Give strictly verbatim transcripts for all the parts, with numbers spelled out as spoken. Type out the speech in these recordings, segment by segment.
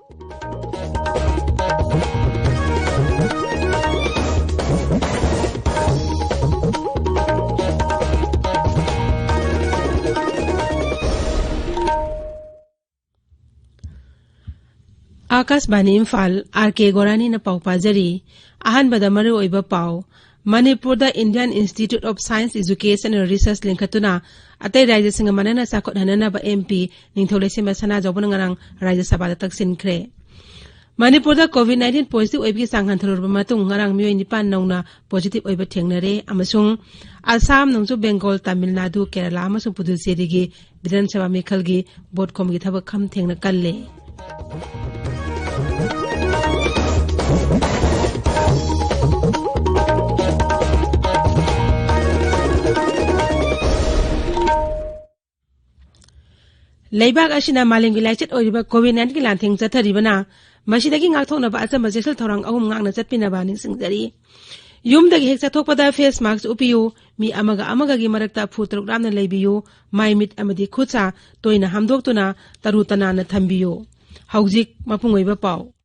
ꯑꯥꯀꯥꯁꯕꯥꯅꯤ Imphal, R ꯀꯦ ꯒꯣꯔꯥꯅꯤꯅ ꯄꯥꯎ ꯄꯥꯖꯔꯤ꯫ ꯑꯍꯥꯟꯕꯗ ꯃꯔꯨꯑꯣꯏꯕ ꯄꯥꯎ꯫ ꯃꯅꯤꯄꯨꯔꯗ Indian Institute of Science Education and Research ꯂꯤꯡꯈꯠꯇꯨꯅ ꯑꯇꯩ ꯔꯥꯖ꯭ꯌꯁꯤꯡꯒ ꯃꯥꯟꯅꯅ ꯆꯥꯎꯈꯠꯍꯟꯅꯅꯕ ꯑꯦꯝ ꯄꯤ ꯅꯤꯡꯊꯧ ꯂꯩꯁꯦꯝꯕ ꯁꯅꯥꯖꯥꯎꯕꯅ ꯉꯔꯥꯡ ꯔꯥꯖ꯭ꯌ ꯁꯚꯥꯗ ꯇꯛꯁꯤꯟꯈ꯭ꯔꯦ꯫ ꯃꯅꯤꯄꯨꯔꯗ COVID nineteen positive ꯑꯣꯏꯕꯒꯤ ꯆꯥꯡ ꯍꯟꯊꯔꯨꯔꯕ ꯃꯇꯨꯡ ꯉꯔꯥꯡ ꯃꯤꯑꯣꯏ ꯅꯤꯄꯥꯟ ꯅꯧꯅ positive ꯑꯣꯏꯕ ꯊꯦꯡꯅꯔꯦ ꯑꯃꯁꯨꯡ ꯑꯁꯥꯝ, ꯅꯣꯡꯆꯨꯞ ꯕꯦꯡꯒꯣꯜ, ꯇꯥꯃꯤꯜ ꯅꯥꯗꯨ, ꯀꯦꯔꯂꯥ ꯑꯃꯁꯨꯡ ꯄꯨꯗꯨꯆꯦꯔꯤꯒꯤ ꯕꯤꯙꯥꯟ ꯁꯚꯥ ꯃꯤꯈꯜꯒꯤ ꯚꯣꯠ ꯈꯣꯝꯕꯒꯤ ꯊꯕꯛ ꯈꯝ ꯊꯦꯡꯅ ꯀꯜꯂꯦ꯫ ꯂꯩꯕꯥꯛ ꯑꯁꯤꯅ ꯃꯥꯂꯦꯝꯒꯤ ꯂꯥꯏꯆꯠ ꯑꯣꯏꯔꯤꯕ COVID nineteen ꯒꯤ ꯂꯥꯟꯊꯦꯡ ꯆꯠꯊꯔꯤꯕꯅ ꯃꯁꯤꯗꯒꯤ ꯉꯥꯛꯊꯣꯛꯅꯕ ꯑꯆꯝꯕ ꯆꯦꯛꯁꯤꯜ ꯊꯧꯔꯥꯡ ꯑꯍꯨꯝ ꯉꯥꯛꯅ ꯆꯠꯄꯤꯅꯕ ꯅꯤꯡꯁꯤꯡꯖꯔꯤ꯫ ꯌꯨꯝꯗꯒꯤ ꯍꯦꯛ ꯆꯠꯊꯣꯛꯄꯗ face mask ꯎꯞꯄꯤꯌꯨ, ꯃꯤ ꯑꯃꯒ ꯑꯃꯒꯒꯤ ꯃꯔꯛꯇ ꯐꯨꯠ ꯇꯔꯨꯛ ꯂꯥꯞꯅ ꯂꯩꯕꯤꯌꯨ, ꯃꯥꯏ ꯃꯤꯠ ꯑꯃꯗꯤ ꯈꯨꯠ ꯁꯥ ꯇꯣꯏꯅ ꯍꯥꯝꯗꯣꯛꯇꯨꯅ ꯇꯔꯨ ꯇꯅꯥꯟꯅ ꯊꯝꯕꯤꯌꯨ꯫ ꯍꯧꯖꯤꯛ ꯃꯄꯨꯡ ꯑꯣꯏꯕ ꯄꯥꯎ꯫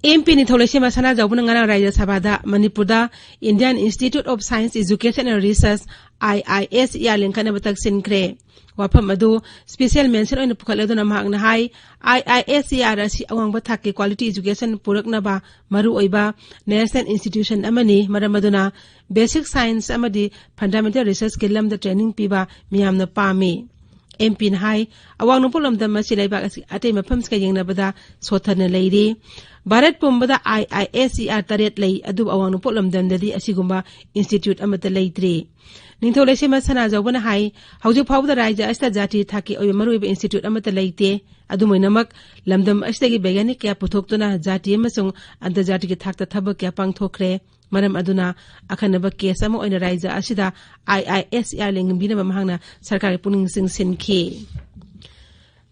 ꯑꯦꯝ ꯄꯤ ꯅꯤꯡꯊꯧ ꯂꯩꯁꯦꯝꯕ ꯁꯅꯥꯖꯥꯎꯕꯅ ꯉꯔꯥꯡ ꯔꯥꯖ꯭ꯌ ꯁꯚꯥꯗ ꯃꯅꯤꯄꯨꯔꯗ Indian Institute of Science Education and Research, I I S E R, ꯂꯤꯡꯈꯠꯅꯕ ꯇꯛꯁꯤꯟꯈ꯭ꯔꯦ꯫ ꯋꯥꯐꯝ ꯑꯗꯨ special mention ꯑꯣꯏꯅ ꯄꯨꯈꯠꯂꯗꯨꯅ ꯃꯍꯥꯛꯅ ꯍꯥꯏ, I I S E R ꯑꯁꯤ ꯑꯋꯥꯡꯕ ꯊꯥꯛꯀꯤ quality education ꯄꯨꯔꯛꯅꯕ ꯃꯔꯨꯑꯣꯏꯕ national institution ꯑꯃꯅꯤ, ꯃꯔꯝ ꯑꯗꯨꯅ basic science ꯑꯃꯗꯤ fundamental research ꯀꯤ ꯂꯝꯗ training ꯄꯤꯕ ꯃꯤꯌꯥꯝꯅ ꯄꯥꯝꯃꯤ꯫ ꯑꯦꯝ ꯄꯤꯅ ꯍꯥꯏ, ꯑꯋꯥꯡ ꯅꯣꯡꯄꯣꯛ ꯂꯝꯗꯝ ꯑꯁꯤ ꯂꯩꯕꯥꯛ ꯑꯁꯤ ꯑꯇꯩ ꯃꯐꯝꯁꯤꯡꯒ ꯌꯦꯡꯅꯕꯗ ꯁꯣꯠꯊꯅ ꯂꯩꯔꯤ꯫ ꯚꯥꯔꯠ ꯄꯨꯝꯕꯗ I I S E R ꯇꯔꯦꯠ ꯂꯩ, ꯑꯗꯨꯕꯨ ꯑꯋꯥꯡ ꯅꯣꯡꯄꯣꯛ ꯂꯝꯗꯝꯗꯗꯤ ꯑꯁꯤꯒꯨꯝꯕ institute ꯑꯃꯠꯇ ꯂꯩꯇ꯭ꯔꯤ꯫ ꯅꯤꯡꯊꯧ ꯂꯩꯁꯦꯝꯕ ꯁꯅꯥꯖꯥꯎꯕꯅ ꯍꯥꯏ, ꯍꯧꯖꯤꯛ ꯐꯥꯎꯕꯗ ꯔꯥꯖ꯭ꯌ ꯑꯁꯤꯗ ꯖꯥꯇꯤ ꯊꯥꯛꯀꯤ ꯑꯣꯏꯕ ꯃꯔꯨꯑꯣꯏꯕ institute ꯑꯃꯠꯇ ꯂꯩꯇꯦ꯫ ꯑꯗꯨꯝ ꯑꯣꯏꯅꯃꯛ, ꯂꯝꯗꯝ ꯑꯁꯤꯗꯒꯤ ꯕꯩꯒ꯭ꯌꯥꯅꯤꯛ ꯀꯌꯥ ꯄꯨꯊꯣꯛꯇꯨꯅ ꯖꯥꯇꯤ ꯑꯃꯁꯨꯡ ꯑꯟꯇꯔꯖꯥꯇꯤꯒꯤ ꯊꯥꯛꯇ ꯊꯕꯛ ꯀꯌꯥ ꯄꯥꯡꯊꯣꯛꯈ꯭ꯔꯦ꯫ ꯃꯔꯝ ꯑꯗꯨꯅ ꯑꯈꯟꯅꯕ case ꯑꯃ ꯑꯣꯏꯅ ꯔꯥꯖ꯭ꯌ ꯑꯁꯤꯗ I I S E R ꯂꯤꯡꯕꯤꯅꯕ ꯃꯍꯥꯛꯅ ꯁꯔꯀꯥꯔꯒꯤ ꯄꯨꯛꯅꯤꯡ ꯆꯤꯡꯁꯤꯟꯈꯤ꯫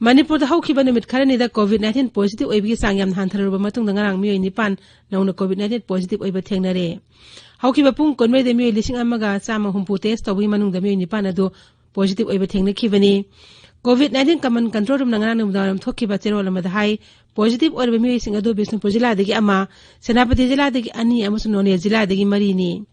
ꯃꯅꯤꯄꯨꯔꯗ ꯍꯧꯈꯤꯕ ꯅꯨꯃꯤꯠ ꯈꯔꯅꯤꯗ COVID nineteen positive ꯑꯣꯏꯕꯒꯤ ꯆꯥꯡ ꯌꯥꯝꯅ ꯍꯟꯊꯔꯨꯔꯕ ꯃꯇꯨꯡꯗ ꯉꯔꯥꯡ ꯃꯤꯑꯣꯏ ꯅꯤꯄꯥꯟ ꯅꯧꯅ COVID nineteen positive ꯑꯣꯏꯕ ꯊꯦꯡꯅꯔꯦ꯫ ꯍꯧꯈꯤꯕ ꯄꯨꯡ ꯀꯨꯟꯃꯔꯤꯗ ꯃꯤꯑꯣꯏ ꯂꯤꯁꯤꯡ ꯑꯃꯒ ꯆꯥꯝꯃ ꯍꯨꯝꯐꯨ test ꯇꯧꯕꯒꯤ ꯃꯅꯨꯡꯗ ꯃꯤꯑꯣꯏ ꯅꯤꯄꯥꯟ ꯑꯗꯨ positive ꯑꯣꯏꯕ ꯊꯦꯡꯅꯈꯤꯕꯅꯤ꯫ COVID nineteen Common Control Roomꯅ ꯉꯔꯥꯡ ꯅꯨꯃꯤꯗꯥꯡꯋꯥꯏꯔꯝ ꯊꯣꯛꯈꯤꯕ ꯆꯦꯔꯣꯜ ꯑꯃꯗ ꯍꯥꯏ, positive ꯑꯣꯏꯔꯤꯕ ꯃꯤꯑꯣꯏꯁꯤꯡ ꯑꯗꯨ ꯕꯤꯁꯅꯨꯄꯨꯔ ꯖꯤꯂꯥꯗꯒꯤ ꯑꯃ, ꯁꯦꯅꯥꯄꯇꯤ ꯖꯤꯂꯥꯗꯒꯤ ꯑꯅꯤ ꯑꯃꯁꯨꯡ ꯅꯣꯅꯦ ꯖꯤꯂꯥꯗꯒꯤ ꯃꯔꯤꯅꯤ꯫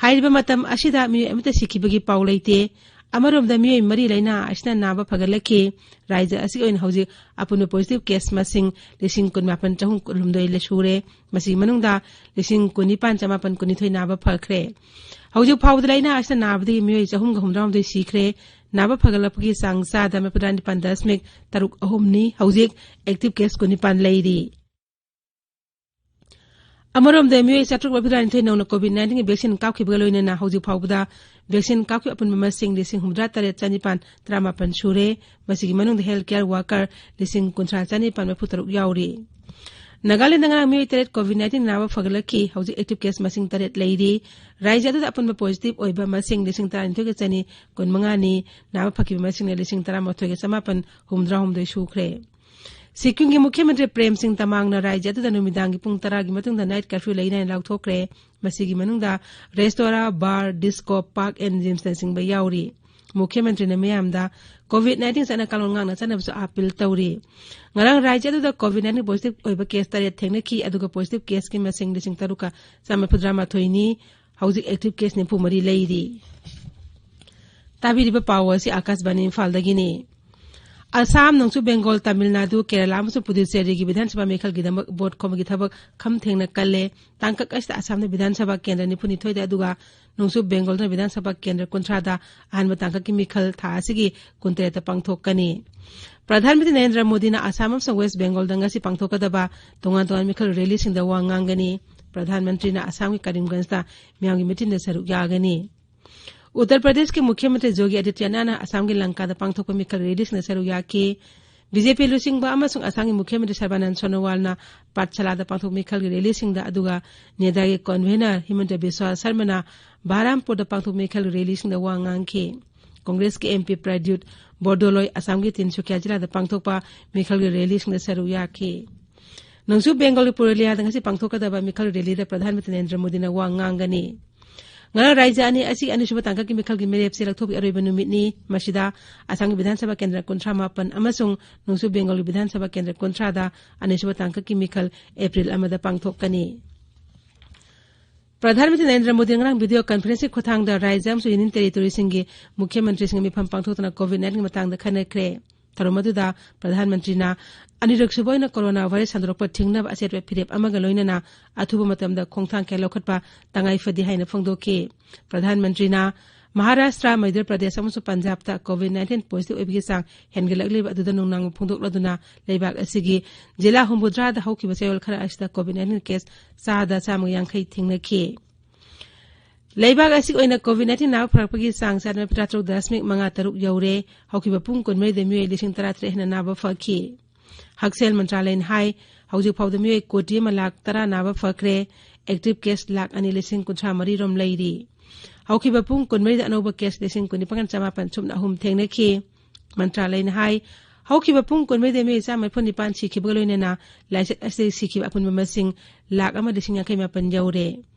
ꯍꯥꯏꯔꯤꯕ ꯃꯇꯝ ꯑꯁꯤꯗ ꯃꯤꯑꯣꯏ ꯑꯃꯠꯇ ꯁꯤꯈꯤꯕꯒꯤ ꯄꯥꯎ ꯂꯩꯇꯦ꯫ ꯑꯃꯔꯣꯝꯗ ꯃꯤꯑꯣꯏ ꯃꯔꯤ ꯂꯩꯅꯥ ꯑꯁꯤꯅ ꯅꯥꯕ ꯐꯒꯠꯂꯛꯈꯤ꯫ ꯔꯥꯖ꯭ꯌ ꯑꯁꯤꯒꯤ ꯑꯣꯏꯅ ꯍꯧꯖꯤꯛ ꯑꯄꯨꯟꯕ positive case ꯃꯁꯤꯡ ꯂꯤꯁꯤꯡ ꯀꯨꯟꯃꯥꯄꯟ ꯆꯍꯨꯝ ꯀꯨꯟꯍꯨꯝꯗꯣꯏ ꯁꯨꯔꯦ꯫ ꯃꯁꯤꯒꯤ ꯃꯅꯨꯡꯗ ꯂꯤꯁꯤꯡ ꯀꯨꯟꯅꯤꯄꯥꯟ ꯆꯃꯥꯄꯟ ꯀꯨꯟꯅꯤꯊꯣꯏ ꯅꯥꯕ ꯐꯈ꯭ꯔꯦ꯫ ꯍꯧꯖꯤꯛ ꯐꯥꯎꯕꯗ ꯂꯥꯏꯅꯥ ꯑꯁꯤꯅ ꯅꯥꯕꯗꯒꯤ ꯃꯤꯑꯣꯏ ꯆꯍꯨꯝꯒ ꯍꯨꯝꯗ꯭ꯔꯥꯍꯨꯝꯗꯣꯏ ꯁꯤꯈ꯭ꯔꯦ꯫ ꯅꯥꯕ ꯐꯒꯠꯂꯛꯄꯒꯤ ꯆꯥꯡ ꯆꯥꯗ ꯃꯔꯤꯐꯨꯇꯔꯥ ꯅꯤꯄꯥꯟ ꯗꯁꯃꯤꯛ ꯇꯔꯨꯛ ꯑꯍꯨꯝꯅꯤ꯫ ꯍꯧꯖꯤꯛ active case ꯀꯨꯟꯅꯤꯄꯥꯟ ꯂꯩꯔꯤ꯫ ꯑꯃꯔꯣꯝꯗ ꯃꯤꯑꯣꯏ ꯆꯥꯇ꯭ꯔꯨꯛ ꯃꯔꯤꯐꯨꯇꯔꯥ ꯅꯤꯊꯣꯏ ꯅꯧꯅ COVID nineteenꯒꯤ vaccine ꯀꯥꯞꯈꯤꯕꯒ ꯂꯣꯏꯅꯅ ꯍꯧꯖꯤꯛ ꯐꯥꯎꯕꯗ vaccine ꯀꯥꯞꯈꯤꯕ ꯑꯄꯨꯟꯕ ꯃꯁꯤꯡ ꯂꯤꯁꯤꯡ ꯍꯨꯝꯐꯨꯇꯔꯥ ꯇꯔꯦꯠ ꯆꯅꯤꯄꯥꯟ ꯇꯔꯥꯃꯥꯄꯟ ꯁꯨꯔꯦ꯫ ꯃꯁꯤꯒꯤ ꯃꯅꯨꯡꯗ health care worker ꯂꯤꯁꯤꯡ ꯀꯨꯟꯊ꯭ꯔꯥ ꯆꯅꯤꯄꯥꯟ ꯃꯔꯤꯐꯨ ꯇꯔꯨꯛ ꯌꯥꯎꯔꯤ꯫ ꯅꯥꯒꯥꯂꯦꯟꯗ ꯉꯔꯥꯡ ꯃꯤꯑꯣꯏ ꯇꯔꯦꯠ COVID nineteen ꯅꯥꯕ ꯐꯒꯠꯂꯛꯈꯤ꯫ ꯍꯧꯖꯤꯛ active case ꯃꯁꯤꯡ ꯇꯔꯦꯠ ꯂꯩꯔꯤ꯫ ꯔꯥꯖ꯭ꯌ ꯑꯗꯨꯗ ꯑꯄꯨꯟꯕ positive ꯑꯣꯏꯕ ꯃꯁꯤꯡ ꯂꯤꯁꯤꯡ ꯇꯔꯥꯅꯤꯊꯣꯏꯒ ꯆꯅꯤ ꯀꯨꯟꯃꯉꯥꯅꯤ꯫ ꯅꯥꯕ ꯐꯈꯤꯕ ꯃꯁꯤꯡꯅ ꯂꯤꯁꯤꯡ ꯇꯔꯥꯃꯥꯊꯣꯏꯒ ꯆꯃꯥꯄꯟ ꯍꯨꯝꯐꯨꯇꯔꯥꯍꯨꯝꯗꯣꯏ ꯁꯨꯈ꯭ꯔꯦ꯫ ꯁꯤꯛꯀꯤꯝꯒꯤ ꯃꯨꯈ꯭ꯌ ꯃꯟꯇ꯭ꯔꯤ ꯄ꯭ꯔꯦꯝ ꯁꯤꯡ ꯇꯃꯥꯡꯅ ꯔꯥꯖ꯭ꯌ ꯑꯗꯨꯗ ꯅꯨꯃꯤꯗꯥꯡꯒꯤ ꯄꯨꯡ ꯇꯔꯥꯒꯤ ꯃꯇꯨꯡꯗ night curfew ꯂꯩꯅꯦꯅ ꯂꯥꯎꯊꯣꯛꯈ꯭ꯔꯦ꯫ ꯃꯁꯤꯒꯤ ꯃꯅꯨꯡꯗ restaurant, bar, disco, park and gymsꯅꯆꯤꯡꯕ ꯌꯥꯎꯔꯤ꯫ ꯃꯨꯈ꯭ꯌ ꯃꯟꯇ꯭ꯔꯤꯅ ꯃꯤꯌꯥꯝꯗ COVID nineteen ꯆꯠꯅ ꯀꯥꯡꯂꯣꯟ ꯉꯥꯛꯅ ꯆꯠꯅꯕꯁꯨ appeal ꯇꯧꯔꯤ꯫ ꯉꯔꯥꯡ ꯔꯥꯖ꯭ꯌ ꯑꯗꯨꯗ COVID nineteen positive ꯑꯣꯏꯕ case ꯇꯔꯦꯠ ꯊꯦꯡꯅꯈꯤ, ꯑꯗꯨꯒ positive caseꯀꯤ ꯃꯁꯤꯡ ꯂꯤꯁꯤꯡ ꯇꯔꯨꯛꯀ ꯆꯥꯝꯃ ꯃꯔꯤꯐꯨꯇꯔꯥꯃꯥꯊꯣꯏꯅꯤ꯫ ꯍꯧꯖꯤꯛ active case ꯅꯤꯐꯨ ꯃꯔꯤ ꯂꯩꯔꯤ꯫ ꯇꯥꯕꯤꯔꯤꯕ ꯄꯥꯎ ꯑꯁꯤ ꯑꯥꯀꯥꯁꯕꯥꯅꯤ ꯏꯝꯐꯥꯜꯗꯒꯤꯅꯤ꯫ ꯑꯁꯥꯝ, ꯅꯣꯡꯆꯨꯞ ꯕꯦꯡꯒꯣꯜ, ꯇꯥꯃꯤꯜ ꯅꯥꯗꯨ, ꯀꯦꯔꯂꯥ ꯑꯃꯁꯨꯡ ꯄꯨꯗꯨꯆꯦꯔꯤꯒꯤ ꯕꯤꯙꯥꯟ ꯁꯚꯥ ꯃꯤꯈꯜꯒꯤꯗꯃꯛ vote ꯈꯣꯝꯕꯒꯤ ꯊꯕꯛ ꯈꯝ ꯊꯦꯡꯅ ꯀꯜꯂꯦ꯫ ꯇꯥꯡꯀꯛ ꯑꯁꯤꯗ ꯑꯁꯥꯝꯗ ꯕꯤꯙꯥꯟ ꯁꯚꯥ ꯀꯦꯟꯗ꯭ꯔ ꯅꯤꯐꯨꯅꯤꯊꯣꯏꯗ, ꯑꯗꯨꯒ ꯅꯣꯡꯆꯨꯞ ꯕꯦꯡꯒꯣꯜꯗꯅ ꯕꯤꯙꯥꯟ ꯁꯚꯥ ꯀꯦꯟꯗ꯭ꯔ ꯀꯨꯟꯊ꯭ꯔꯥꯗ ꯑꯍꯥꯟꯕ ꯇꯥꯡꯀꯛꯀꯤ ꯃꯤꯈꯜ ꯊꯥ ꯑꯁꯤꯒꯤ ꯀꯨꯟꯇꯔꯦꯠꯇ ꯄꯥꯡꯊꯣꯛꯀꯅꯤ꯫ ꯄ꯭ꯔꯙꯥꯟ ꯃꯟꯇ꯭ꯔꯤ ꯅꯔꯦꯟꯗ꯭ꯔ ꯃꯣꯗꯤꯅ ꯑꯁꯥꯝ ꯑꯃꯁꯨꯡ ꯋꯦꯁ ꯕꯦꯡꯒꯣꯜꯗ ꯉꯁꯤ ꯄꯥꯡꯊꯣꯛꯀꯗꯕ ꯇꯣꯉꯥꯟ ꯇꯣꯉꯥꯟꯕ ꯃꯤꯈꯜ rallyꯁꯤꯡꯗ ꯋꯥ ꯉꯥꯡꯒꯅꯤ꯫ ꯄ꯭ꯔꯙꯥꯟ ꯃꯟꯇ꯭ꯔꯤꯅ ꯑꯁꯥꯝꯒꯤ ꯀꯔꯤꯝꯒꯟꯖꯇ ꯃꯤꯌꯥꯝꯒꯤ meetingꯗ ꯁꯔꯨꯛ ꯌꯥꯒꯅꯤ꯫ ꯎꯠꯇꯔ ꯄ꯭ꯔꯗꯦꯁꯀꯤ ꯃꯨꯈ꯭ꯌ ꯃꯟꯇ꯭ꯔꯤ ꯌꯣꯒꯤ ꯑꯥꯗꯤꯇ꯭ꯌꯅꯥꯊꯅ ꯑꯁꯥꯝꯒꯤ ꯂꯪꯀꯥꯗ ꯄꯥꯡꯊꯣꯛꯄ ꯃꯤꯈꯜ rallyꯁꯤꯡꯗ ꯁꯔꯨꯛ ꯌꯥꯈꯤ꯫ BJP ꯂꯨꯆꯤꯡꯕ ꯑꯃꯁꯨꯡ ꯑꯁꯥꯝꯒꯤ ꯃꯨꯈ꯭ꯌ ꯃꯟꯇ꯭ꯔꯤ ꯁꯔꯕꯥꯅꯟꯗ ꯁꯣꯅꯣꯋꯥꯜꯅ ꯄꯥꯠꯁꯥꯂꯥꯗ ꯄꯥꯡꯊꯣꯛꯄ ꯃꯤꯈꯜꯒꯤ rallyꯁꯤꯡꯗ, ꯑꯗꯨꯒ ꯅꯦꯗꯥꯒꯤ convener ꯍꯤꯃꯟꯇ ꯕꯤꯁ꯭ꯋꯥ ꯁꯔꯃꯅ ꯕꯥꯔꯥꯝꯄꯨꯔꯗ ꯄꯥꯡꯊꯣꯛꯄ ꯃꯤꯈꯜꯒꯤ rallyꯁꯤꯡꯗ ꯋꯥ ꯉꯥꯡꯈꯤ꯫ ꯀꯣꯡꯒ꯭ꯔꯦꯁꯀꯤ MP ꯄ꯭ꯔꯗ꯭ꯌꯨꯠ ꯕꯣꯔꯗꯣꯂꯣꯏ ꯑꯁꯥꯝꯒꯤ ꯇꯤꯟꯁꯨꯀꯤꯌꯥ ꯖꯤꯂꯥꯗ ꯄꯥꯡꯊꯣꯛꯄ ꯃꯤꯈꯜꯒꯤ rallyꯁꯤꯡꯗ ꯁꯔꯨꯛ ꯌꯥꯈꯤ꯫ ꯅꯣꯡꯆꯨꯞ ꯕꯦꯡꯒꯣꯜꯒꯤ ꯄꯨꯔꯨꯂꯤꯌꯥꯗ ꯉꯁꯤ ꯄꯥꯡꯊꯣꯛꯀꯗꯕ ꯃꯤꯈꯜ rallyꯗ ꯄ꯭ꯔꯙꯥꯟ ꯃꯟꯇ꯭ꯔꯤ ꯅꯔꯦꯟꯗ꯭ꯔ ꯃꯣꯗꯤꯅ ꯋꯥ ꯉꯥꯡꯒꯅꯤ꯫ ꯉꯔꯥꯡ ꯔꯥꯏꯖ꯭ꯌ ꯑꯅꯤ ꯑꯁꯤ ꯑꯅꯤꯁꯨꯕ ꯇꯥꯡꯀꯛꯀꯤ ꯃꯤꯈꯜꯒꯤ ꯃꯤꯔꯦꯞꯁꯦ ꯂꯧꯊꯣꯛꯄꯒꯤ ꯑꯔꯣꯏꯕ ꯅꯨꯃꯤꯠꯅꯤ꯫ ꯃꯁꯤꯗ ꯑꯁꯥꯝꯒꯤ ꯕꯤꯙꯥꯟ ꯁꯚꯥ ꯀꯦꯟꯗ꯭ꯔ ꯀꯨꯟꯊ꯭ꯔꯥ ꯃꯥꯄꯟ ꯑꯃꯁꯨꯡ ꯅꯣꯡꯆꯨꯞ ꯕꯦꯡꯒꯣꯜꯒꯤ ꯕꯤꯙꯥꯟ ꯁꯚꯥ ꯀꯦꯟꯗ꯭ꯔ ꯀꯨꯟꯊ꯭ꯔꯥꯗ ꯑꯅꯤꯁꯨꯕ ꯇꯥꯡꯀꯛꯀꯤ ꯃꯤꯈꯜ ꯑꯦꯄ꯭ꯔꯤꯜ ꯑꯃꯗ ꯄꯥꯡꯊꯣꯛꯀꯅꯤ꯫ ꯄ꯭ꯔꯙꯥꯟ ꯃꯟꯇ꯭ꯔꯤ ꯅꯔꯦꯟꯗ꯭ꯔ ꯃꯣꯗꯤꯅ ꯉꯔꯥꯡ ꯚꯤꯗꯤꯑꯣ ꯀꯟꯐꯔꯦꯟꯁꯀꯤ ꯈꯨꯠꯊꯥꯡꯗ ꯔꯥꯏꯖ꯭ꯌ ꯑꯃꯁꯨꯡ ꯌꯨꯅꯤꯌꯟ ꯇꯦꯔꯤꯇꯣꯔꯤꯁꯤꯡꯒꯤ ꯃꯨꯈ꯭ꯌ ꯃꯟꯇ꯭ꯔꯤꯁꯤꯡꯒ ꯃꯤꯐꯝ ꯄꯥꯡꯊꯣꯛꯇꯨꯅ ꯀꯣꯚꯤꯗ ꯅꯥꯏꯟꯇꯤꯟꯒꯤ ꯃꯇꯥꯡꯗ ꯈꯟꯅꯈ꯭ꯔꯦ꯫ ꯊꯧꯔꯝ ꯑꯗꯨꯗ ꯄ꯭ꯔꯙꯥꯟ ꯃꯟꯇ꯭ꯔꯤꯅ ꯑꯅꯤꯔꯛ ꯁꯨꯕ ꯑꯣꯏꯅ ꯀꯣꯔꯣꯅꯥ ꯚꯥꯏꯔꯁ ꯁꯟꯗꯣꯔꯛꯄ ꯊꯤꯡꯅꯕ ꯑꯆꯦꯠꯄ ꯐꯤꯔꯦꯞ ꯑꯃꯒ ꯂꯣꯏꯅꯅ ꯑꯊꯨꯕ ꯃꯇꯝꯗ ꯈꯣꯡꯊꯥꯡ ꯀꯌꯥ ꯂꯧꯈꯠꯄ ꯇꯉꯥꯏ ꯐꯗꯦ ꯍꯥꯏꯅ ꯐꯣꯡꯗꯣꯛꯈꯤ꯫ ꯄ꯭ꯔꯙꯥꯟ ꯃꯟꯇ꯭ꯔꯤꯅ ꯃꯍꯥꯔꯥꯁꯇ꯭ꯔ, ꯃꯙ꯭ꯌ ꯄ꯭ꯔꯗꯦꯁ ꯑꯃꯁꯨꯡ ꯄꯟꯖꯥꯕꯇ ꯀꯣꯚꯤꯗ ꯅꯥꯏꯟꯇꯤꯟ ꯄꯣꯖꯤꯇꯤꯚ ꯑꯣꯏꯕꯒꯤ ꯆꯥꯡ ꯍꯦꯟꯒꯠꯂꯛꯂꯤꯕ ꯑꯗꯨꯗ ꯅꯨꯡꯅꯥꯡꯕ ꯐꯣꯡꯗꯣꯛꯂꯗꯨꯅ ꯂꯩꯕꯥꯛ ꯑꯁꯤꯒꯤ ꯖꯤꯂꯥ ꯍꯨꯝꯐꯨꯇꯔꯥꯗ ꯍꯧꯈꯤꯕ ꯆꯌꯣꯜ ꯈꯔ ꯑꯁꯤꯗ ꯀꯣꯚꯤꯗ ꯅꯥꯏꯟꯇꯤꯟ ꯀꯦꯁ ꯆꯥꯗ ꯆꯥꯝꯃꯒ ꯌꯥꯡꯈꯩ ꯊꯦꯡꯅꯈꯤ꯫ ꯂꯩꯕꯥꯛ ꯑꯁꯤꯒꯤ ꯑꯣꯏꯅ ꯀꯣꯚꯤꯗ ꯅꯥꯏꯟꯇꯤꯟ ꯅꯥꯕ ꯐꯔꯛꯄꯒꯤ ꯆꯥꯡ ꯆꯥꯗ ꯇꯔꯥꯇꯔꯨꯛ ꯗꯁꯃꯤꯛ ꯃꯉꯥ ꯇꯔꯨꯛ ꯌꯧꯔꯦ꯫ ꯍꯧꯈꯤꯕ ꯄꯨꯡ ꯀꯨꯟꯃꯔꯤꯗ ꯃꯤꯑꯣꯏ ꯂꯤꯁꯤꯡ ꯇꯔꯥꯇꯔꯦꯠ ꯍꯦꯟꯅ ꯅꯥꯕ ꯐꯈꯤ꯫ ꯍꯛꯁꯦꯜ ꯃꯟꯇ꯭ꯔꯥꯂꯌꯅ ꯍꯥꯏ, ꯍꯧꯖꯤꯛ ꯐꯥꯎꯗ ꯃꯤꯑꯣꯏ ꯀꯣꯇꯤ ꯑꯃ ꯂꯥꯈ ꯇꯔꯥ ꯅꯥꯕ ꯐꯈ꯭ꯔꯦ꯫ ꯑꯦꯛꯇꯤꯚ ꯀꯦꯁ ꯂꯥꯈ ꯑꯅꯤ ꯂꯤꯁꯤꯡ ꯀꯨꯟꯊ꯭ꯔꯥ ꯃꯔꯤ ꯔꯣꯝ ꯂꯩꯔꯤ꯫ ꯍꯧꯈꯤꯕ ꯄꯨꯡ ꯀꯨꯟꯃꯔꯤꯗ ꯑꯅꯧꯕ ꯀꯦꯁ ꯂꯤꯁꯤꯡ ꯀꯨꯟꯅꯤꯄꯥꯟ ꯆꯃꯥꯄꯟ ꯁꯨꯞꯅ ꯑꯍꯨꯝ ꯊꯦꯡꯅꯈꯤ꯫ ꯃꯟꯇ꯭ꯔꯥꯂꯌꯅ ꯍꯥꯏ, ꯍꯧꯈꯤꯕ ꯄꯨꯡ ꯀꯨꯟꯃꯔꯤꯗ ꯃꯤꯑꯣꯏ ꯆꯥꯝꯃ ꯃꯔꯤꯐꯨ ꯅꯤꯄꯥꯟ ꯁꯤꯈꯤꯕꯒ ꯂꯣꯏꯅꯅ ꯂꯥꯏꯆꯠ ꯑꯁꯤꯗꯒꯤ ꯁꯤꯈꯤꯕ ꯑꯄꯨꯟꯕ ꯃꯁꯤꯡ ꯂꯥꯈ ꯑꯃ ꯂꯤꯁꯤꯡ ꯌꯥꯡꯈꯩ ꯃꯥꯄꯟ ꯌꯧꯔꯦ꯫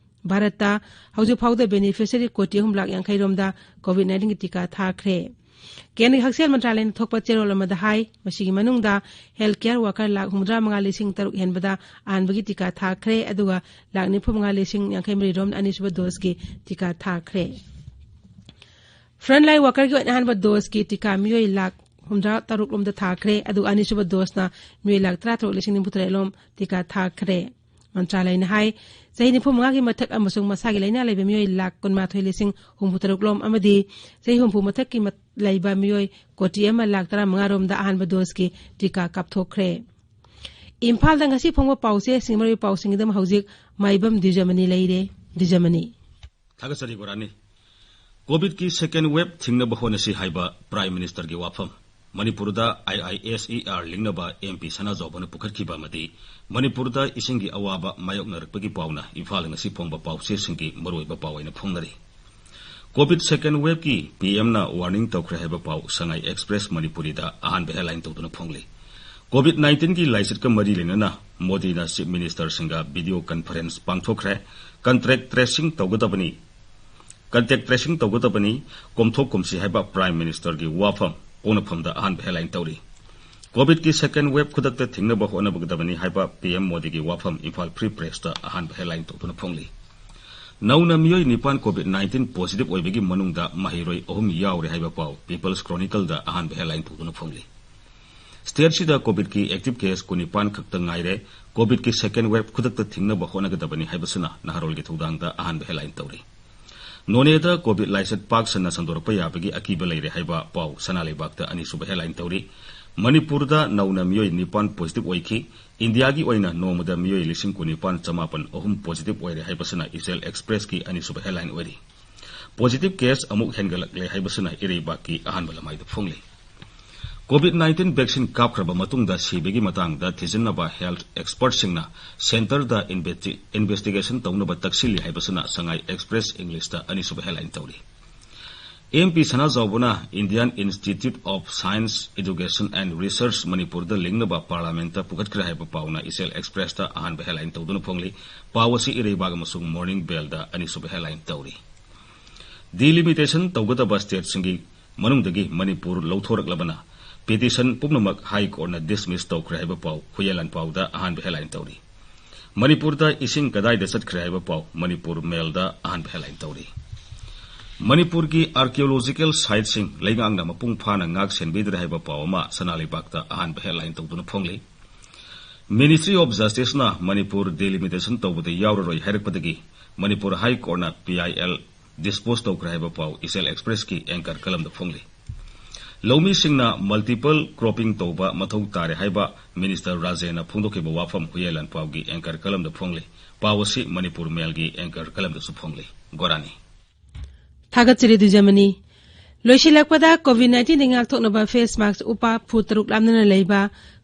ꯚꯥꯔꯠꯇ ꯍꯧꯖꯤꯛ ꯐꯥꯎꯗ ꯕꯦꯅꯤꯐꯤꯁꯔꯤ ꯀꯣꯇꯤ ꯑꯍꯨꯝ ꯂꯥꯈ ꯌꯥꯡꯈꯩ ꯔꯣꯝꯗ ꯀꯣꯚꯤꯗ ꯅꯥꯏꯟꯇꯤꯟꯒꯤ ꯇꯤꯀꯥ ꯊꯥꯈ꯭ꯔꯦ꯫ ꯀꯦꯟꯗ꯭ꯔꯒꯤ ꯍꯛꯁꯦꯜ ꯃꯟꯇ꯭ꯔꯥꯂꯌꯅ ꯊꯣꯛꯄ ꯆꯦꯔꯣꯜ ꯑꯃꯗ ꯍꯥꯏ, ꯃꯁꯤꯒꯤ ꯃꯅꯨꯡꯗ ꯍꯦꯜꯊ ꯀꯦꯌꯔ ꯋꯥꯀꯔ ꯂꯥꯈ ꯍꯨꯝꯐꯨꯇꯔꯥ ꯃꯉꯥ ꯂꯤꯁꯤꯡ ꯇꯔꯨꯛ ꯍꯦꯟꯕꯗ ꯑꯍꯥꯟꯕꯒꯤ ꯇꯤꯀꯥ ꯊꯥꯈ꯭ꯔꯦ, ꯑꯗꯨꯒ ꯂꯥꯈ ꯅꯤꯐꯨ ꯃꯉꯥ ꯂꯤꯁꯤꯡ ꯌꯥꯡꯈꯩ ꯃꯔꯤ ꯔꯣꯝꯅ ꯑꯅꯤꯁꯨꯕ ꯗꯣꯁꯀꯤ ꯇꯤꯀꯥ ꯊꯥꯈ꯭ꯔꯦ꯫ ꯐ꯭ꯔꯟꯠꯂꯥꯏꯟ ꯋꯥꯀꯔꯒꯤ ꯑꯣꯏꯅ ꯑꯍꯥꯟꯕ ꯗꯣꯁꯀꯤ ꯇꯤꯀꯥ ꯃꯤꯑꯣꯏ ꯂꯥꯈ ꯍꯨꯝꯐꯨꯇꯔꯥ ꯇꯔꯨꯛ ꯂꯣꯝꯗ ꯊꯥꯈ꯭ꯔꯦ, ꯑꯗꯨꯒ ꯑꯅꯤꯁꯨꯕ ꯗꯣꯁꯅ ꯃꯤꯑꯣꯏ ꯂꯥꯈ ꯇꯔꯥꯇꯔꯨꯛ ꯂꯤꯁꯤꯡ ꯅꯤꯐꯨ ꯇꯔꯦꯠ ꯂꯣꯝ ꯇꯤꯀꯥ ꯊꯥꯈ꯭ꯔꯦ꯫ ꯃꯟꯇ꯭ꯔꯥꯂꯌꯅ ꯍꯥꯏ, ꯆꯍꯤ ꯅꯤꯐꯨ ꯃꯉꯥꯒꯤ ꯃꯊꯛ ꯑꯃꯁꯨꯡ ꯃꯁꯥꯒꯤ ꯂꯥꯏꯅꯥ ꯂꯩꯕ ꯃꯤꯑꯣꯏ ꯂꯥꯈ ꯀꯨꯟꯃꯥꯊꯣꯏ ꯂꯤꯁꯤꯡ ꯍꯨꯝꯐꯨ ꯇꯔꯨꯛ ꯂꯣꯝ ꯑꯃꯗꯤ ꯆꯍꯤ ꯍꯨꯝꯐꯨ ꯃꯊꯛꯀꯤ ꯃ-, ꯂꯩꯕ ꯃꯤꯑꯣꯏ ꯀꯣꯇꯤ ꯑꯃ ꯂꯥꯈ ꯇꯔꯥꯃꯉꯥ ꯔꯣꯝꯗ ꯑꯍꯥꯟꯕ ꯗꯣꯁꯀꯤ ꯇꯤꯀꯥ ꯀꯥꯞꯊꯣꯛꯈ꯭ꯔꯦ꯫ ꯏꯝꯐꯥꯜꯗ ꯉꯁꯤ ꯐꯣꯡꯕ ꯄꯥꯎꯆꯦꯁꯤꯡ, ꯃꯔꯨꯑꯣꯏꯕ ꯄꯥꯎꯁꯤꯡꯒꯤꯗꯃꯛ ꯍꯧꯖꯤꯛ ꯃꯥꯏꯕꯝ ꯗꯤꯖꯃꯅꯤ ꯂꯩꯔꯦ꯫ ꯗꯤꯖꯃꯅꯤ꯫ ꯊꯥꯒꯠꯆꯔꯤ ꯒꯣꯔꯥꯅꯤ꯫ ꯀꯣꯚꯤꯗꯀꯤ ꯁꯦꯀꯦꯟ ꯋꯦꯕ ꯊꯤꯡꯅꯕ ꯍꯣꯠꯅꯁꯤ ꯍꯥꯏꯕ ꯄ꯭ꯔꯥꯏꯝ ꯃꯤꯅꯤꯁꯇꯔꯒꯤ ꯋꯥꯐꯝ꯫ ꯃꯅꯤꯄꯨꯔꯗ I I S E R ꯂꯤꯡꯅꯕ ꯑꯦꯝ ꯄꯤ ꯁꯅꯥꯖꯥꯎꯕꯅ ꯄꯨꯈꯠꯈꯤꯕ ꯑꯃꯗꯤ ꯃꯅꯤꯄꯨꯔꯗ ꯏꯁꯤꯡꯒꯤ ꯑꯋꯥꯕ ꯃꯥꯌꯣꯛꯅꯔꯛꯄꯒꯤ ꯄꯥꯎꯅ ꯏꯝꯐꯥꯜ ꯉꯁꯤ ꯐꯣꯡꯕ ꯄꯥꯎꯆꯦꯁꯤꯡꯒꯤ ꯃꯔꯨꯑꯣꯏꯕ ꯄꯥꯎ ꯑꯣꯏꯅ ꯐꯣꯡꯅꯔꯤ꯫ ꯀꯣꯚꯤꯗ ꯁꯦꯀꯦꯟ ꯋꯦꯕꯀꯤ ꯄꯤ ꯑꯦꯝꯅ ꯋꯥꯔꯅꯤꯡ ꯇꯧꯈ꯭ꯔꯦ ꯍꯥꯏꯕ ꯄꯥꯎ ꯁꯉꯥꯏ ꯑꯦꯛꯁꯄ꯭ꯔꯦꯁ ꯃꯅꯤꯄꯨꯔꯤꯗ ꯑꯍꯥꯟꯕ ꯍꯦꯗꯂꯥꯏꯟ ꯇꯧꯗꯨꯅ ꯐꯣꯡꯂꯤ꯫ ꯀꯣꯚꯤꯗ ꯅꯥꯏꯟꯇꯤꯟꯒꯤ ꯂꯥꯏꯆꯠꯀ ꯃꯔꯤ ꯂꯩꯅꯅ ꯃꯣꯗꯤꯅ ꯆꯤꯐ ꯃꯤꯅꯤꯁꯇꯔꯁꯤꯡꯒ ꯚꯤꯗꯤꯑꯣ ꯀꯟꯐꯔꯦꯟꯁ ꯄꯥꯡꯊꯣꯛꯈ꯭ꯔꯦ꯫ ꯀꯟꯇ꯭ꯔꯦꯛ ꯇ꯭ꯔꯦꯁꯤꯡ ꯇꯧꯒꯗꯕꯅꯤ꯫ Contact tracing ꯇꯧꯒꯗꯕꯅꯤ, ꯀꯣꯝꯊꯣꯛ ꯀꯨꯝꯁꯤ ꯍꯥꯏꯕ Prime Ministerꯒꯤ ꯋꯥꯐꯝ ꯄꯣꯛꯅꯐꯝꯗ ꯑꯍꯥꯟꯕ headline ꯇꯧꯔꯤ꯫ COVIDꯀꯤ second wave ꯈꯨꯗꯛꯇ ꯊꯤꯡꯅꯕ ꯍꯣꯠꯅꯒꯗꯕꯅꯤ ꯍꯥꯏꯕ PM ꯃꯣꯗꯤꯒꯤ ꯋꯥꯐꯝ Imphal Free Pressꯇ ꯑꯍꯥꯟꯕ headline ꯇꯧꯗꯨꯅ ꯐꯣꯡꯂꯤ꯫ ꯅꯧꯅ ꯃꯤꯑꯣꯏ ꯅꯤꯄꯥꯟ COVID nineteen positive ꯑꯣꯏꯕꯒꯤ ꯃꯅꯨꯡꯗ ꯃꯍꯩꯔꯣꯏ ꯑꯍꯨꯝ ꯌꯥꯎꯔꯦ ꯍꯥꯏꯕ ꯄꯥꯎ People's Chronicleꯗ ꯑꯍꯥꯟꯕ headline ꯇꯧꯗꯨꯅ ꯐꯣꯡꯂꯤ꯫ Stateꯁꯤꯗ COVIDꯀꯤ active case ꯀꯨꯟꯅꯤꯄꯥꯟ ꯈꯛꯇ ꯉꯥꯏꯔꯦ꯫ COVIDꯀꯤ second wave ꯈꯨꯗꯛꯇ ꯊꯤꯡꯅꯕ ꯍꯣꯠꯅꯒꯗꯕꯅꯤ ꯍꯥꯏꯕꯁꯤꯅ ꯅꯍꯥꯔꯣꯜꯒꯤ ꯊꯧꯗꯥꯡꯗ ꯑꯍꯥꯟꯕ headline ꯇꯧꯔꯤ꯫ ꯅꯣꯅꯦꯗ COVID ꯂꯥꯏꯆꯠ ꯄꯥꯛ ꯁꯟꯅ ꯁꯟꯗꯣꯔꯛꯄ ꯌꯥꯕꯒꯤ ꯑꯀꯤꯕ ꯂꯩꯔꯦ ꯍꯥꯏꯕ ꯄꯥꯎ ꯁꯅꯥ ꯂꯩꯕꯥꯛꯇ ꯑꯅꯤꯁꯨꯕ headline ꯇꯧꯔꯤ꯫ ꯃꯅꯤꯄꯨꯔꯗ ꯅꯧꯅ ꯃꯤꯑꯣꯏ ꯅꯤꯄꯥꯟ positive ꯑꯣꯏꯈꯤ꯫ ꯏꯟꯗꯤꯌꯥꯒꯤ ꯑꯣꯏꯅ ꯅꯣꯡꯃꯗ ꯃꯤꯑꯣꯏ ꯂꯤꯁꯤꯡ ꯀꯨꯟꯅꯤꯄꯥꯟ ꯆꯃꯥꯄꯟ ꯑꯍꯨꯝ positive ꯑꯣꯏꯔꯦ ꯍꯥꯏꯕꯁꯤꯅ ꯏꯆꯦꯜ Expressꯀꯤ ꯑꯅꯤꯁꯨꯕ headline ꯑꯣꯏꯔꯤ꯫ Positive case ꯑꯃꯨꯛ ꯍꯦꯟꯒꯠꯂꯛꯂꯦ ꯍꯥꯏꯕꯁꯤꯅ ꯏꯔꯩꯕꯥꯛꯀꯤ ꯑꯍꯥꯟꯕ ꯂꯃꯥꯏꯗ ꯐꯣꯡꯂꯤ꯫ COVID nineteen vaccine ꯀꯥꯞꯈ꯭ꯔꯕ ꯃꯇꯨꯡꯗ ꯁꯤꯕꯒꯤ ꯃꯇꯥꯡꯗ ꯊꯤꯖꯤꯟꯅꯕ health expertꯁꯤꯡꯅ centreꯗ investi-, investigation ꯇꯧꯅꯕ ꯇꯛꯁꯤꯜꯂꯤ ꯍꯥꯏꯕꯁꯤꯅ Sangai Express Englishꯇ ꯑꯅꯤꯁꯨꯕ headline ꯇꯧꯔꯤ꯫ MP ꯁꯅꯥꯖꯥꯎꯕꯅ Indian Institute of Science, Education and Research ꯃꯅꯤꯄꯨꯔꯗ ꯂꯤꯡꯅꯕ Parliamentꯇ ꯄꯨꯈꯠꯈ꯭ꯔꯦ ꯍꯥꯏꯕ ꯄꯥꯎꯅ ꯏꯆꯦꯜ Expressꯇ ꯑꯍꯥꯟꯕ headline ꯇꯧꯗꯨꯅ ꯐꯣꯡꯂꯤ꯫ ꯄꯥꯎ ꯑꯁꯤ ꯏꯔꯩꯕꯥꯛ ꯑꯃꯁꯨꯡ Morning Bellꯗ ꯑꯅꯤꯁꯨꯕ headline ꯇꯧꯔꯤ꯫ Delimitation ꯇꯧꯒꯗꯕ stateꯁꯤꯡꯒꯤ ꯃꯅꯨꯡꯗꯒꯤ ꯃꯅꯤꯄꯨꯔ ꯂꯧꯊꯣꯔꯛꯂꯕꯅ petition ꯄꯨꯝꯅꯃꯛ High Courtꯅ dismiss ꯇꯧꯈ꯭ꯔꯦ ꯍꯥꯏꯕ ꯄꯥꯎ ꯍꯨꯏꯌꯦꯟ ꯂꯥꯟꯄꯥꯎꯗ ꯑꯍꯥꯟꯕ headline ꯇꯧꯔꯤ꯫ ꯃꯅꯤꯄꯨꯔꯗ ꯏꯁꯤꯡ ꯀꯗꯥꯏꯗ ꯆꯠꯈ꯭ꯔꯦ ꯍꯥꯏꯕ ꯄꯥꯎ ꯃꯅꯤꯄꯨꯔ Mailꯗ ꯑꯍꯥꯟꯕ headline ꯇꯧꯔꯤ꯫ ꯃꯅꯤꯄꯨꯔꯒꯤ archaeological siteꯁꯤꯡ ꯂꯩꯉꯥꯛꯅ ꯃꯄꯨꯡ ꯐꯥꯅ ꯉꯥꯛ ꯁꯦꯟꯕꯤꯗ꯭ꯔꯦ ꯍꯥꯏꯕ ꯄꯥꯎ ꯑꯃ ꯁꯅꯥ ꯂꯩꯕꯥꯛꯇ ꯑꯍꯥꯟꯕ headline ꯇꯧꯗꯨꯅ ꯐꯣꯡꯂꯤ꯫ Ministry of Justiceꯅ ꯃꯅꯤꯄꯨꯔ delimitation ꯇꯧꯕꯗ ꯌꯥꯎꯔꯔꯣꯏ ꯍꯥꯏꯔꯛꯄꯗꯒꯤ ꯃꯅꯤꯄꯨꯔ High Courtꯅ PIL dispose ꯇꯧꯈ꯭ꯔꯦ ꯍꯥꯏꯕ ꯄꯥꯎ ꯏꯆꯦꯜ Expressꯀꯤ anchor columnꯗ ꯐꯣꯡꯂꯤ꯫ ꯂꯧꯃꯤꯁꯤꯡꯅ multiple cropping ꯇꯧꯕ ꯃꯊꯧ ꯇꯥꯔꯦ ꯍꯥꯏꯕ Minister ꯔꯥꯖꯦꯟꯅ ꯐꯣꯡꯗꯣꯛꯈꯤꯕ ꯋꯥꯐꯝ ꯍꯨꯏꯌꯦꯟ ꯂꯥꯟꯄꯥꯎꯒꯤ anchor columnꯗ ꯐꯣꯡꯂꯤ꯫ ꯄꯥꯎ ꯑꯁꯤ ꯃꯅꯤꯄꯨꯔ Mailꯒꯤ anchor columnꯗꯁꯨ ꯐꯣꯡꯂꯤ꯫ ꯒꯣꯔꯥꯅꯤ꯫ ꯊꯥꯒꯠꯆꯔꯤ ꯗꯨꯖꯃꯅꯤ꯫ ꯂꯣꯏꯁꯤꯜꯂꯛꯄꯗ COVID nineteenꯗꯒꯤ ꯉꯥꯛꯊꯣꯛꯅꯕ face mask ꯎꯞꯄ, ꯐꯨꯠ ꯇꯔꯨꯛ ꯂꯥꯞꯅꯅ ꯂꯩꯕ,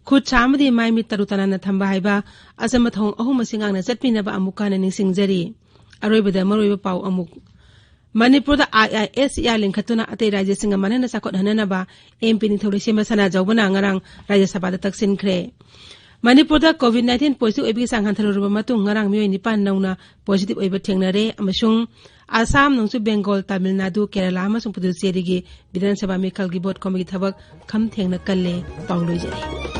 ꯈꯨꯠ ꯁꯥ ꯑꯃꯗꯤ ꯃꯥꯏ ꯃꯤꯠ ꯇꯔꯨ ꯇꯅꯥꯟꯅ ꯊꯝꯕ ꯍꯥꯏꯕ ꯑꯆꯝꯕ ꯊꯧꯑꯣꯡ ꯑꯍꯨꯝ ꯑꯁꯤ ꯉꯥꯛꯅ ꯆꯠꯄꯤꯅꯕ ꯑꯃꯨꯛꯀ ꯍꯟꯅ ꯅꯤꯡꯁꯤꯡꯖꯔꯤ꯫ ꯑꯔꯣꯏꯕꯗ ꯃꯔꯨꯑꯣꯏꯕ ꯄꯥꯎ ꯑꯃꯨꯛ꯫ ꯃꯅꯤꯄꯨꯔꯗ IISER ꯂꯤꯡꯈꯠꯇꯨꯅ ꯑꯇꯩ ꯔꯥꯖ꯭ꯌꯁꯤꯡꯒ ꯃꯥꯟꯅꯅ ꯆꯥꯎꯈꯠꯍꯟꯅꯅꯕ MP ꯅꯤꯡꯊꯧ ꯂꯩꯁꯦꯝꯕ ꯁꯅꯥꯖꯥꯎꯕꯅ ꯉꯔꯥꯡ ꯔꯥꯖ꯭ꯌ ꯁꯚꯥꯗ ꯇꯛꯁꯤꯟꯈ꯭ꯔꯦ꯫ ꯃꯅꯤꯄꯨꯔꯗ ꯀꯣꯚꯤꯗ ꯅꯥꯏꯟꯇꯤꯟ ꯄꯣꯖꯤꯇꯤꯚ ꯑꯣꯏꯕꯒꯤ ꯆꯥꯡ ꯍꯟꯊꯔꯨꯔꯕ ꯃꯇꯨꯡ ꯉꯔꯥꯡ ꯃꯤꯑꯣꯏ ꯅꯤꯄꯥꯟ ꯅꯧꯅ ꯄꯣꯖꯤꯇꯤꯚ ꯑꯣꯏꯕ ꯊꯦꯡꯅꯔꯦ ꯑꯃꯁꯨꯡ ꯑꯁꯥꯝ, ꯅꯣꯡꯆꯨꯞ ꯕꯦꯡꯒꯣꯜ, ꯇꯥꯃꯤꯜ ꯅꯥꯗꯨ, ꯀꯦꯔꯂꯥ ꯑꯃꯁꯨꯡ ꯄꯨꯗꯨꯆꯦꯔꯤꯒꯤ ꯕꯤꯙꯥꯟ ꯁꯚꯥ ꯃꯤꯈꯜꯒꯤ ꯚꯣꯠ ꯈꯣꯝꯕꯒꯤ ꯊꯕꯛ ꯈꯝ ꯊꯦꯡꯅ ꯀꯜꯂꯦ꯫ ꯄꯥꯎ ꯂꯣꯏꯖꯔꯦ꯫